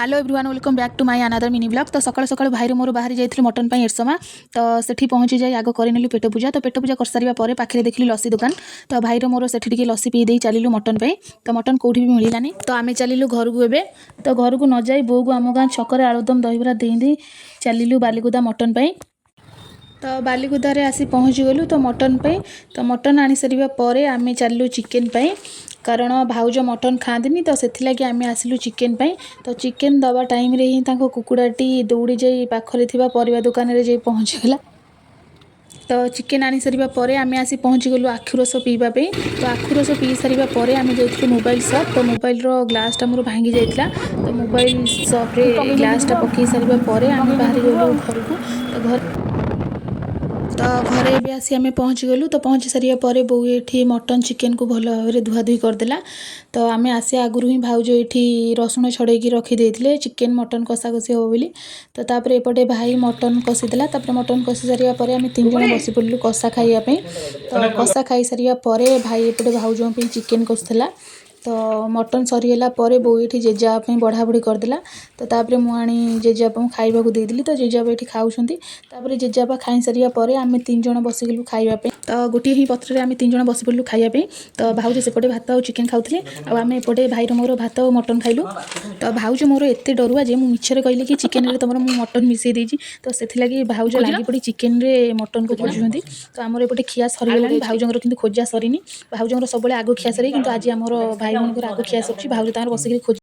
Hello everyone, welcome back to my another mini vlog। ତ ସକାଳୁ ସକାଳୁ ଭାଇର ମୋର ବାହାରି ଯାଇଥିଲୁ ମଟନ୍ ପାଇଁ ଏରସମା। ତ ସେଠି ପହଞ୍ଚି ଯାଇ ଆଗ କରିନେଲୁ ପେଟ ପୂଜା। ତ ପେଟ ପୂଜା କରିସାରିବା ପରେ ପାଖରେ ଦେଖିଲି ଲସି ଦୋକାନ। ତ ଭାଇର ମୋର ସେଠି ଟିକେ ଲସି ପିଇ ଦେଇ ଚାଲିଲୁ ମଟନ୍ ପାଇଁ। ତ ମଟନ୍ କେଉଁଠି ବି ମିଳିଲାନି, ତ ଆମେ ଚାଲିଲୁ ଘରକୁ ଏବେ। ତ ଘରକୁ ନ ଯାଇ ବୋଉକୁ ଆମ ଗାଁ ଛକରେ ଆଳୁଦମ ଦହିବରା ଦେଇ ଦେଇ ଚାଲିଲୁ ବାଲିକୁଦା ମଟନ୍ ପାଇଁ। ତ ବାଲିକୁଦାରେ ଆସି ପହଞ୍ଚିଗଲୁ ତ ମଟନ୍ ପାଇଁ। ତ ମଟନ୍ ଆଣି ସାରିବା ପରେ ଆମେ ଚାଲିଲୁ ଚିକେନ୍ ପାଇଁ, କାରଣ ଭାଉଜ ମଟନ୍ ଖାଆନ୍ତିନି। ତ ସେଥିଲାଗି ଆମେ ଆସିଲୁ ଚିକେନ୍ ପାଇଁ। ତ ଚିକେନ୍ ଦେବା ଟାଇମ୍ରେ ହିଁ ତାଙ୍କ କୁକୁଡ଼ାଟି ଦୌଡ଼ି ଯାଇ ପାଖରେ ଥିବା ପରିବା ଦୋକାନରେ ଯାଇ ପହଞ୍ଚିଗଲା। ତ ଚିକେନ୍ ଆଣି ସାରିବା ପରେ ଆମେ ଆସି ପହଞ୍ଚିଗଲୁ ଆଖୁ ରସ ପିଇବା ପାଇଁ। ତ ଆଖୁ ରସ ପିଇ ସାରିବା ପରେ ଆମେ ଯାଇଥିଲୁ ମୋବାଇଲ ସପ୍। ତ ମୋବାଇଲର ଗ୍ଲାସ୍ଟା ମୋର ଭାଙ୍ଗି ଯାଇଥିଲା। ତ ମୋବାଇଲ ସପ୍ରେ ଗ୍ଲାସ୍ଟା ପକାଇ ସାରିବା ପରେ ଆମେ ବାହାରି ଗଲୁ ଘରକୁ। ତ ଘରେ ଏବେ ଆସି ଆମେ ପହଞ୍ଚିଗଲୁ। ତ ପହଞ୍ଚି ସାରିବା ପରେ ବୋଉ ଏଠି ମଟନ୍ ଚିକେନ୍କୁ ଭଲ ଭାବରେ ଧୁଆଧୁଇ କରିଦେଲା। ତ ଆମେ ଆସିବା ଆଗରୁ ହିଁ ଭାଉଜ ଏଠି ରସୁଣ ଛଡ଼େଇକି ରଖିଦେଇଥିଲେ, ଚିକେନ୍ ମଟନ୍ କଷାକଷି ହେବ ବୋଲି। ତ ତାପରେ ଏପଟେ ଭାଇ ମଟନ୍ କଷିଦେଲା। ତାପରେ ମଟନ୍ କଷି ସାରିବା ପରେ ଆମେ ତିନି ଜଣ ବସି ପଡ଼ିଲୁ କଷା ଖାଇବା ପାଇଁ। ତ କଷା ଖାଇସାରିବା ପରେ ଭାଇ ଏପଟେ ଭାଉଜଙ୍କ ପାଇଁ ଚିକେନ୍ କଷୁଥିଲା। ତ ମଟନ୍ ସରିଗଲା ପରେ ବୋଉ ଏଠି ଜେଜେବାପା ପାଇଁ ବଢ଼ା ବଢ଼ି କରିଦେଲା। ତ ତାପରେ ମୁଁ ଆଣି ଜେଜେବାପାଙ୍କୁ ଖାଇବାକୁ ଦେଇଦେଲି। ତ ଜେଜେବାପା ଏଠି ଖାଉଛନ୍ତି। ତାପରେ ଜେଜେବାପା ଖାଇସାରିବା ପରେ ଆମେ ତିନି ଜଣ ବସିଗଲୁ ଖାଇବା ପାଇଁ। ତ ଗୋଟିଏ ହିଁ ପତ୍ରରେ ଆମେ ତିନି ଜଣ ବସି ପଡ଼ିଲୁ ଖାଇବା ପାଇଁ। ତ ଭାଉଜ ସେପଟେ ଭାତ ଆଉ ଚିକେନ୍ ଖାଉଥିଲେ ଆଉ ଆମେ ଏପଟେ ଭାଇର ମୋର ଭାତ ଆଉ ମଟନ୍ ଖାଇଲୁ। ତ ଭାଉଜ ମୋର ଏତେ ଡରୁଆ ଯେ ମୁଁ ମିଛରେ କହିଲି କି ଚିକେନରେ ତମର ମୁଁ ମଟନ୍ ମିଶାଇ ଦେଇଛି। ତ ସେଥିଲାଗି ଭାଉଜ ଲାଗି ପଡ଼ି ଚିକେନରେ ମଟନ୍କୁ ଖୋଜୁଛନ୍ତି। ତ ଆମର ଏପଟେ ଖିଆ ସରିଗଲାଣି, ଭାଉଜଙ୍କର କିନ୍ତୁ ଖୋଜା ସରିନି। ଭାଉଜଙ୍କର ସବୁବେଳେ ଆଗ ଖିଆ ସରେ, କିନ୍ତୁ ଆଜି ଆମର ଭାଇ ଭଉଣୀଙ୍କର ଆଗ ଖିଆ ସରିଛି। ଭାଉଜ ତାଙ୍କର ବସିକିରି ଖୋଜି